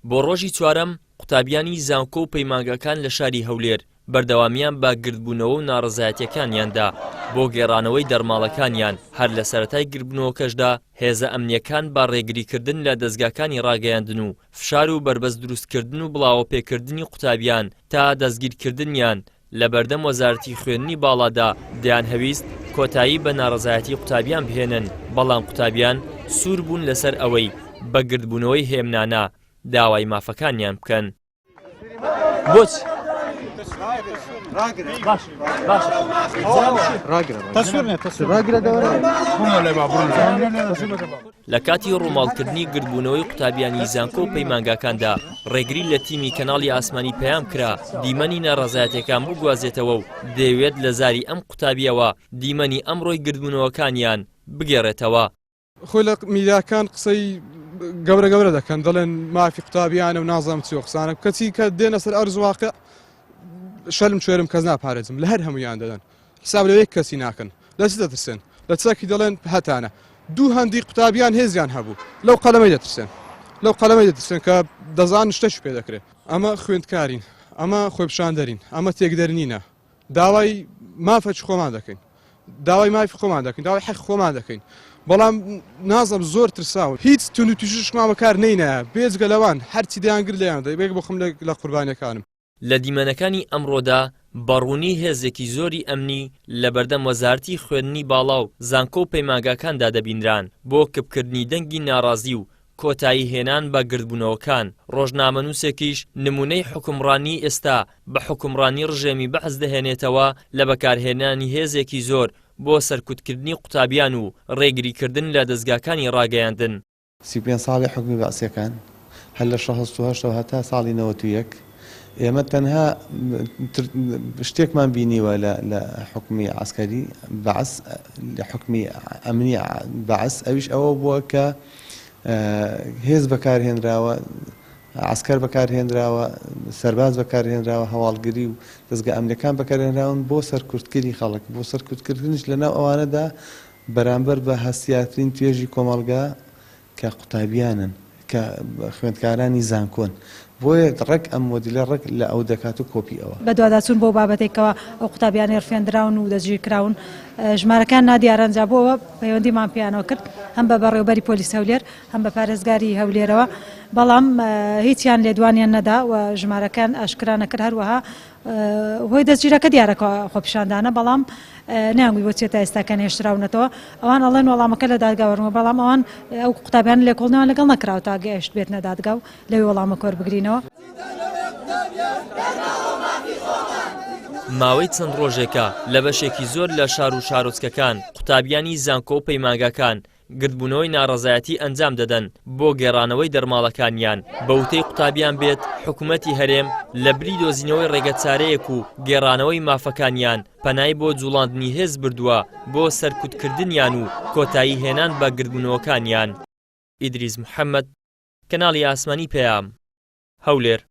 بۆ ڕۆژی چوارەم قوتابیانی زانکۆ و پەیمانگاکان لە شاری هەولێر بەردەوامیان بە گردبوونەوە و ناڕەزایەتیەکانیان دا بۆ گێڕانەوەی دەرماڵەکانیان، هەر لە سەرەتای گردبوونەوەکەشدا هێزە ئەمنیەکان بە ڕێگریکردن لە دەزگاکانی ڕاگەیاندن و فشار و بەربەست دروستکردن و بڵاوەپێکردنی قوتابیان تا دەستگیرکردنیان لە بەردەم وەزارەتی خوێندنی باڵادا دەیانهەویست کۆتایی بە ناڕەزایەتی قوتابیان بهێنن، بەڵام قوتابیان سوور بوون لەسەر ئەوەی بە گردبوونەوەی هێمنانە داوای مافەکانیان بکەن. لە کاتی ڕووماڵکردنی گردبوونەوەی قوتابیانی زانکۆ و پەیمانگاکاندا ڕێگری لە تیمی کەناڵی ئاسمانی پەیام کرا دیمەنی ناڕەزایەتیەکان بگوازێتەوە و دەیەوێت لە زاری ئەم قوتابیەوە دیمەنی ئەمڕۆی گردبوونەوەکانیان بگێڕێتەوە. خۆی لە میدیاکان قسەی گەورە گەورە دەکەن دەڵێن مافی قوتابیانە و نازانم چی قسانە کەچی کە دێنە سەر ئەرز واقع شەرم شوێرم کەس ناپارێزم لە هەر هەمویان دەدەن حساب لە یەک کەسی ناکەن لە چ دەترسێن لە چەکی دەڵێن هەتانە دوو هەندی قوتابیان هێزیان هەبوو لەو قەلەمەی دەترسێن لەو قەلەمەی دەترسێن کە دەزان شتەش پێ دەکرێت ئەمە خوێندکارین ئەمە خۆپیشاندەرین ئەمە تێکدەرنینە داوای مافەکی خۆمان دەکەین داوای مافی خۆمان دەکەین داوای حەق خۆمان دەکەین بەڵام نازم زۆر ترساون هیچ تون و تیژشمان بەکار نینایە بێجگە لەوان هەرچی دەیانگر لێیان دەی بێک بخم لە قوربانیەکانم. لە دیمەنەکانی ئەمڕۆدا بە ڕوونی هێزێکی زۆری ئەمنی لەبەردەم وەزارەتی خوێندنی باڵا و زانکۆ و پەیمانگاکاندا دەبینران بۆ کپکردنی دەنگی ناڕازی و کۆتایی هێنان بە گردبوونەوەکان، ڕۆژنامەنووسێکیش نموونەی حوکمڕانیی ئێستا بە حوکمڕانی ڕژێمی بەعس دەهێنێتەوە لە بەکارهێنانی هێزێکی زۆر بۆ سەرکوتکردنی قوتابیان و ڕێگریکردن لە دەزگاکانی ڕاگەیاندن. 35 ساڵی حوکمی بەعسیەکان هەر لە شهست و هەشتەوە هەتا ساڵی 91 ئێمە تەنها شتێکمان بینیوە لە حوکمی عەسکەری بەعس لە حوکمی ئەمنی بەعس ئەویش ئەوە بووە کە هێز بەکارهێنراوە عسکەر بەکارهێنراوە سەرباز بەکارهێنراوە هەواڵگری و دەزگا ئەمنیەکان بەکارهێنراون بۆ سەرکوتکردنی خەڵک بۆ سەرکوتکردنیش لەناو ئەوانەدا بەرامبەر بە هەستیارترین توێژی کۆمەڵگا کە قوتابیانن، کە خوێندکارانی زانکۆن، بۆیە ڕێک ئەم مۆدیلە ڕێک لە ئەو دەکات و کۆپی ئەوە. بەدواداچوون بۆ بابەتێک کەوا ئەو قوتابیانەی ڕفێندراون و دەستگیرکراون ژمارەکەیان نادیارە ئەنجا بۆ ئەوە پەیوەندیمان پێیانەوە کرد هەم بە بەڕێوەبەری پۆلیس هەولێر هەم بە پارێزگاری هەولێرەوە بەڵام هیچیان لێدوانیان نەدا و ژمارەکەیان ئاشکرا نەکرد هەروەها هۆی دەستگیرەکە دیارە کە خۆپیشاندانە بەڵام نەیانگوت بۆ چیە تا ئێستا کە نەهێشتراونەتەوە ئەوان ئەڵێن وەڵامەکە لە دادگا وەرنگە بەڵام ئەوان ئەو قوتابیانە لێکۆڵنەوەیان لەگەڵ نەکراوە تا گەیشت بێتنە دادگا و لەوێ وەڵامەکە وەربگرینەوە. ماوەی چەند ڕۆژێکە لە بەشێکی زۆر لە شار و شارۆچکەکان قوتابیانی زانکۆ و پەیمانگاکان گردبوونەوەی ناڕەزایەتی ئەنجام دەدەن بۆ گێڕانەوەی دەرماڵەکانیان، بە وتەی قوتابیان بێت حکومەتی هەرێم لە بری دۆزینەوەی ڕێگەچارەیەک و گێڕانەوەی مافەکانیان پەنای بۆ جوڵاندنی هێز بردووە بۆ سەرکوتکردنیان و کۆتایی هێنان بە گردبوونەوەکانیان. ئیدریس محەمەد، کەناڵی ئاسمانی پەیام، هەولێر.